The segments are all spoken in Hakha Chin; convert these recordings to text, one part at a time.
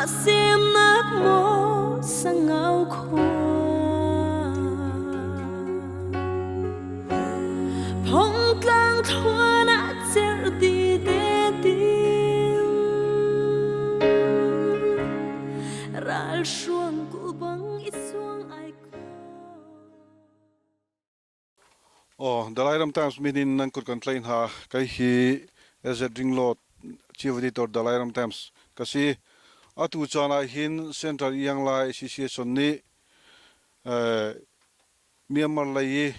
Chuahsemnak maw sangau khua Phongtlang thluan ah cerhti te tin Ralhruang kulhbang i suang ai ko. Aw, Dalai Ram Times min in nan kut kan tlaih hna. Kei hi AZ Ringlot, Chief Editor Dalai Ram Times ka si. Atu caan ah hin Central Ianglai Association nih Myanmar lei i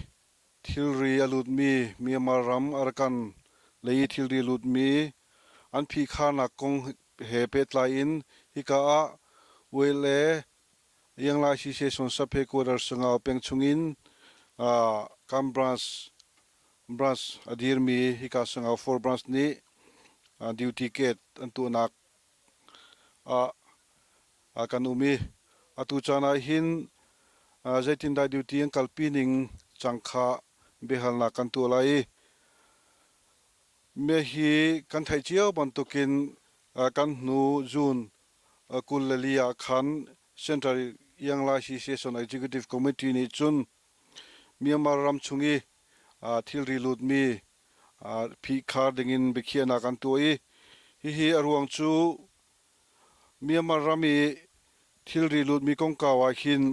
thilri a lutmi Myanmar ram Arakan lei i thilri a lutmi an phihkharnak kong he pehtlai in hika ah ULA Ianglai Association Sub-Headquarter Sangau peng chungin Kam Branch branch a dirmi hika Sangau 4 branch nih duty gate an tuahnak ah kan um i atu caan ah hin zeitindah duty an kalpi ning cang kha biahalnak kan tuah lai i me hi kan theih cio bantukin kan hnu June 24 ah khan Central Ianglai Association Executive Committee nih cun Myanmar ram chung i thilri lutmi phihkhar dingin biakhiahnak an tuah i hihi a ruang cu Myanmar ram i thilri lutmi kongkau ah hin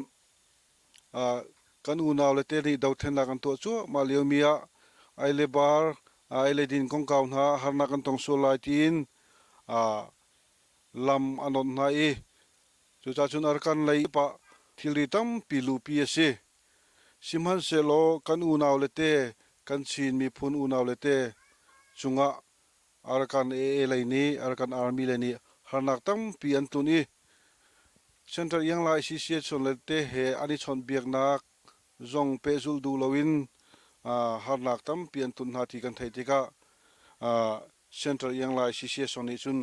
kan unau le te nih dothlennak an tuah cuahmah liomi ah ei le bar ei le din kongkau hna harnak an tong sual lai tiin lam a nawnh hna i cucaah cun Arakan lei pah thilri tampi luhpi a si. Sihmanhsehlaw kan unau le te kan Chin miphun unau le te cungah Arakan AA lei nih Arakan Army lei nih harnak tampi an tlun i Central Ianglai CCH le te he an i chawnhbiaknak zong pehzulh duh loin harnak tampi an tlun hna ti kan theih tikah Central Ianglai CCS nih cun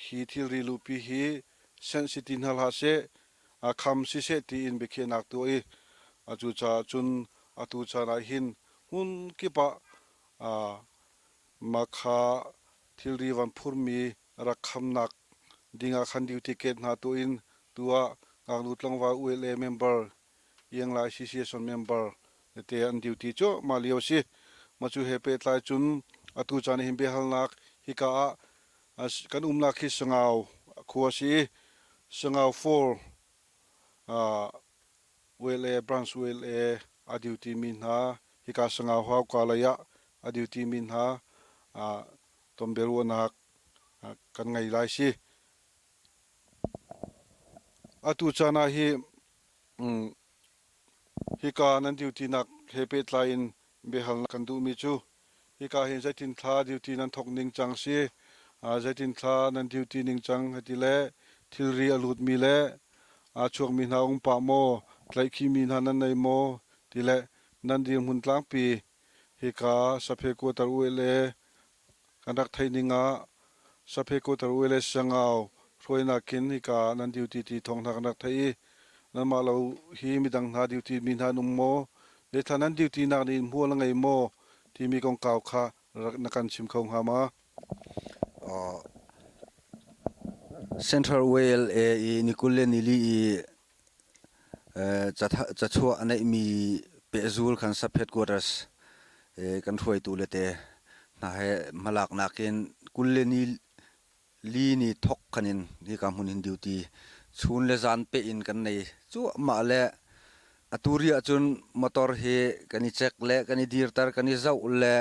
hi thilri luhpi hi sensity hna hlah seh kham siseh tiin biakhiahnak tuah i cucaah cun atu caan ah hin hmun kip ah makha thilri van phurmi rak khamnak dingah khan duty gate hna tuah in tu ah ngaknu tlangval ULA member Ianglai Association member tete an duty cuahmah lio a si. Mah cu he pehtlai cun atu caan hin biahalnak hika ah kan umnak hi Sangau khua a si i Sangau 4 ULA branch ULA a duty mi hna hika Sangau hauka lei ah a duty mi hna tonbiaruahnak kan ngei lai si. Atu caan ah hi hika nan duty nak he pehtlai in biahal kan duhmi cu hika hin zeitin thla duty nan thawk ning cang si, zeitin thla nan duty ning cang hiti le thilri a lutmi le aa chuakmi hna um pah maw, tlaihkhihmi hna nan nei maw ti le nan dirhmun tlangpi hika Saphe quarter ULA Kan rak theih ning ah Saphe Quarter ULS Sangau hruainak khin hika nan duty ti thawng hna kan rak theih i nanmah lo hi midang hna duty mi hna an um maw? Zeithla nan duty nak nih hmual a ngei maw? timi kongkau kha rak na kan chim kho hnga ma? Central Wales i ni 20 le nili i Cachuah a neihmi pehzul khan sub headquarters kan hruaitu le te hna he hmalaknak in 20 le ni li ni thok khan in hika hmun hin duty chun le zan peh in kan nei cuahmah le atu ri ahcun motor hi kan i check le kan i dirter kan i zoh le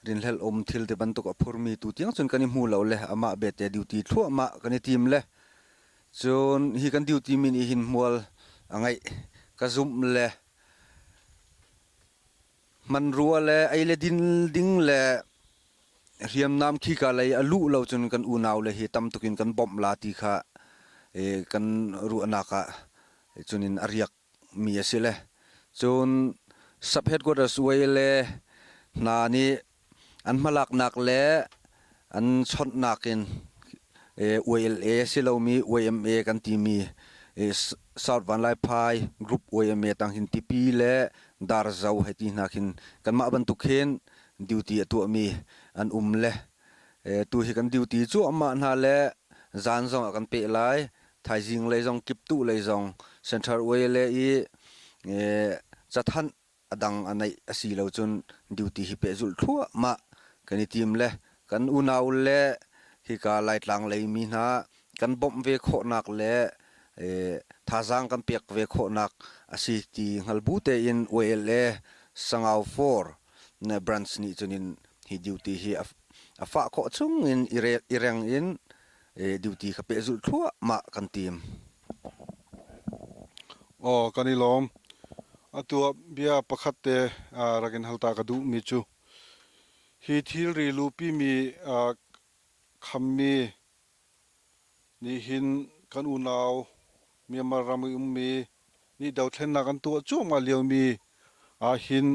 rinhlelh um thil ti bantuk a phurmi tu tiang cun kan i hmu lo le amah bete duty thluahmah kan i tim le Cun hi kan duty mi nih hin hmual a ngeih ka zumh le hmanrua le ei le din ding le hriamnam khika lei a luh lo cun kan unau le hi tam tuk in kan bawmh la ti kha kan ruahnak ah cun in a riak mi a si le cun sub headquarters way le hna nih an hmalaknak le an chawnhnak in YLA si lomi YMA kan timi South Vanlaiphai Group YMA tang hin Tipi le Darzo hei ti hna khin kanmah bantuk hin duty a tuahmi an um le tu hi kan duty cuahmah hna le Zan zong ah kan peh lai. Thaizing lei zong kiptuh lei zong Central YLA i cathanh a dang a neih a si lo cun duty hi pehzulh thluahmah kan i tim le kan unau le hika Laitlang lei mi hna kan bawmh ve khawhnak le thazaang kan pek ve khawhnak a si ti hngal bu tein YLA Sangau 4 branch nih cun in hi duty hi a fah khawh chung in i reng in duty kha pehzulh thluahmah kan tim. Aw kan i lawm. Atu ah bia pakhat te rak in hal ta ka duhmi cu hi thilri luhpimi khammi nih hin kan unau Myanmar ram i ummi nih dothlennak an tuah cuahmah liomi ahhin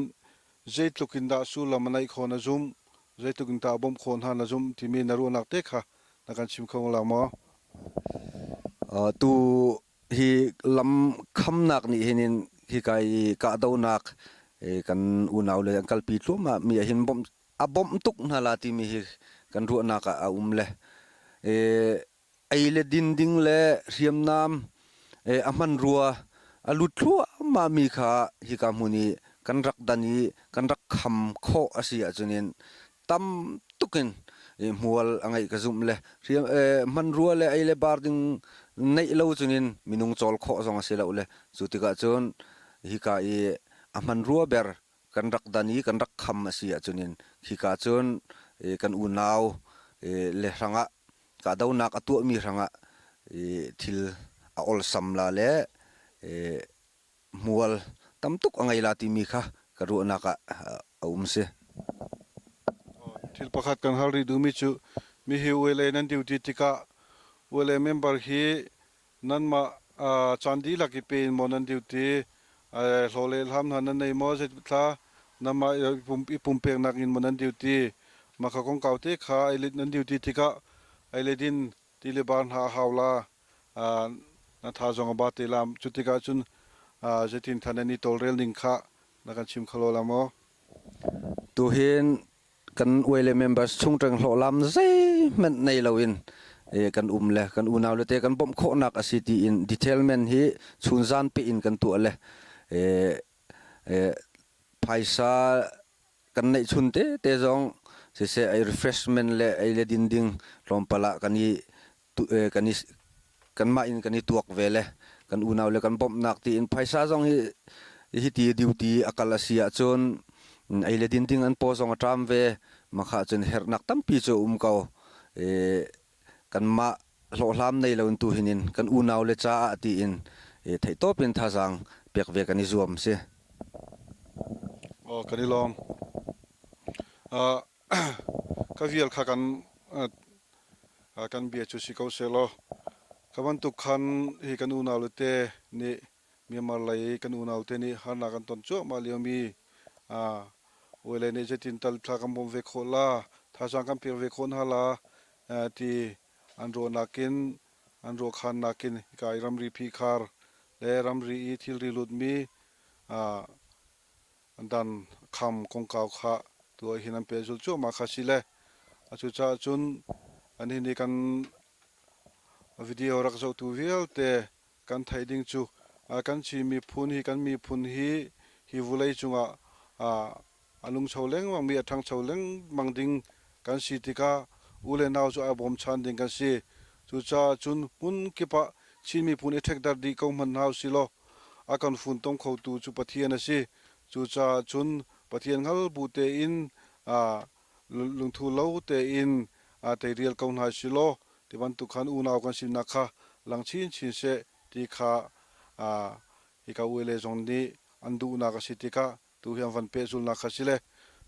zeitluk in dah sullam a neih khawh na zumh, zeitluk in dah a bawmh khawh hna na zumh timi na ruahnak te kha na kan chim kho la maw? Tu hi lam khamnak nih hin in hika i kahdohnak kan unau le an kalpi thluahmah mi ah hin bawmh a bawmh tuk hna la timi hi kan ruahnak ah a um le ei le din ding le hriamnam a hmanrua a lut thluahmah mi kha hika hmun i kan rak dan i kan rak kham khawh a si ahcun in tam tuk in hmual a ngeih ka zumh le hmanrua le ei le bar ding neih lo cun in minung cawl khawh zong a si lo le cu tikah cun hika i a hmanrua ber kan rak dan i kan rak kham a si ahcun in khika cun kan unau le hrangah kahdohnak a tuahmi hrangah thil a olsam la le hmual tam tuk a ngei la timi kha ka ruahnak ah a um si. Thil pakhat kan hal rih duhmi cu mihi ULA nan duty tikah ULA member hi nanmah caan dihlak i pe in maw nan duty hlaw le hlam hna nan nei maw zeithla nanmah i pumpeknak in maw nan duty mah kha kongkau te kha nan duty tikah ei le din ti le bar hna a hau la na tha zong a ba te la cu tikah cun zeitin than nan i tawlrel ning kha na kan chim khalo la maw? Tuhin kan ULA members chungteng hlawhlam zeihmanh nei loin kan um le kan unau le te kan bawmh khawhnak a si tiin detailment hi chunzan pe in kan tuah le phaisa kan neih chun te te zong siseh ei refreshment le ei le din ding tlawmpal ah kan i kan i kanmah in kan i tuak ve le kan unau le kan bawmhnak tiin phaisa zong hi hiti duty a kal a si ahcun ei le din ding an paw zong a ṭam ve makha cun herhnak tampi cu a um ko. Kanmah hlawhhlam nei lo in tu hin in kan unau le caah tiin theihtawp in thazaang pek ve kan i zuam si. Aw kan i lawm. Ka vial kha kan kan bia cu si ko sehlaw ka bantuk khan hi kan unau le te nih Myanmar lei kan unau te nih harnak an ton cuahmah liomi le nih zeitin tal thla kan bawm ve khawh la, thazaang kan pek ve khawh hna la ti an ruahnak in an ruahkhannak in hika i ramri phihkhar le ramri i thilri lutmi dan kham kongkau kha tu ah hin an pehzulh cuahmah kha si le cucaah cun an hi nih kan video rak zohtu vialte kan theih ding cu kan Chin miphun hi kan miphun hi hi vulei cungah a lungcho lengmang mi a ṭhangcho lengmang ding kan si tikah u le nau cu ai bawmchan ding kan si. Cucaah cun hmun kip ah Chin miphun i ṭhekdarh dih ko hmanh hna usilaw a kan funtom khotu cu Pathian a si. Cucaah cun Pathian hngal bu tein lungthu lo tein teirial ko hna silaw ti bantuk khan unau kan sinak kha lang chinchin seh ti kha hika ule zong nih an duhnak a si tikah tu hi an van pehzulnak kha si le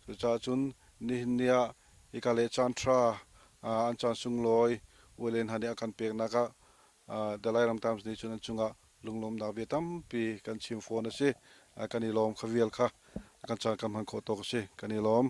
cucaah cun nihin ni ah hika le caan ṭha an caan sunglawi ule hna nih a kan peknak ah Dalai Ram Times nih cun an cungah lunglawmnak bia tampi kan chim fawn a si. Kan i lawm kha vial kha kan caan kan hman khawh tawk a si. Kan i lawm.